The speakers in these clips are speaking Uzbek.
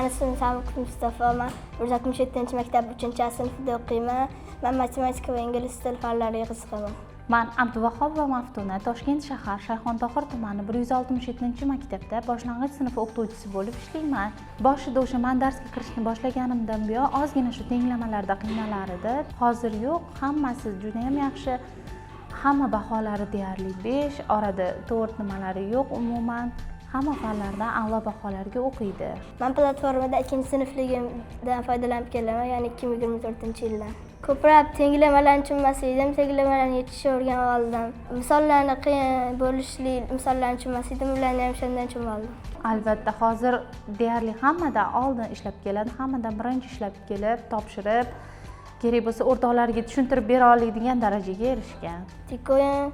Mani ismim Samuq Mustafo. Man 167-maktab 3 sinfida o'qiyman. Man matematika va ingliz tili fanlariga qiziqaman. Man Abduvahobova Maftuna, Toshkent shahar, Shayxontohur tumani, 167-maktabda boshlang'ich sinf o'qituvchisi bo'lib ishlayman. Boshida o'sha man darsga kirishni boshlaganimdan buyon ozgina shu tenglamalarda qiynalar edi. Hozir yo'q, hammasi juda ham yaxshi. Hamma baholari deyarli 5, orada 4 nimalari yo'q umuman. Hamma fanlardan a'lo baholarga o'qiydi. Man platformada ikkinchi sinfligimdan foydalanib kelaman, ya'ni 2024-yildan. Ko'plab tenglamalarni tushunmas edim, tenglamalarni yechishni o'rganib oldim. Misollarni, qiyin bo'lishli misollarni tushunmas edim, ularni ham shundan tushunib oldim. Albatta, hozir deyarli hammadan oldin ishlab keladi, hammadan birinchi ishlab kelib, topshirib, kerak bo'lsa o'rtoqlariga tushuntirib bera oladigan darajaga erishgan. Tikoyin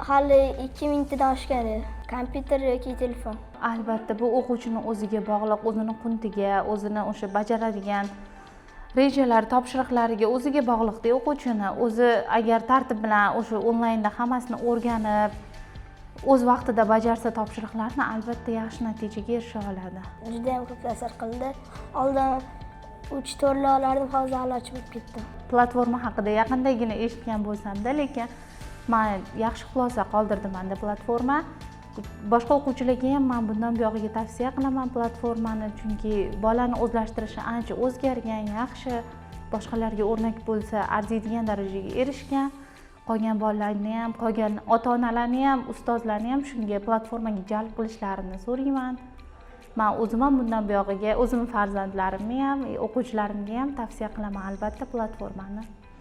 hali 2000 tadan oshgan edi. Kompyuter yoki telefon. Albatta, bu o'quvchini o'ziga bog'liq, o'zini quntiga, o'zini o'sha bajaradigan rejalari, topshiriqlariga o'ziga bog'liqda. O'quvchini o'zi agar tartib bilan o'sha onlaynda hammasini o'rganib, o'z vaqtida bajarsa topshiriqlarni, albatta yaxshi natijaga erisha oladi. Juda ham ko'p ta'sir qildi. Oldin 3 to'rtla olardim, hozir a'lochi bo'lib ketdim. Platforma haqida yaqindagina eshitgan bo'lsamda, lekin man yaxshi xulosa qoldirdi manda platforma. Boshqa o'quvchilarga ham man bundan buyog'iga tavsiya qilaman platformani, chunki bolani o'zlashtirishi ancha o'zgargan, yaxshi, boshqalarga o'rnak bo'lsa arziydigan darajaga erishgan. Qolgan bolalarni ham, qolgan ota onalarni ham, ustozlarni ham shunga, platformaga jalb qilishlarini so'rayman. Man o'zim ham bundan buyog'iga o'zimni farzandlarimni ham, o'quvchilarimga ham tavsiya qilaman albatta platformani.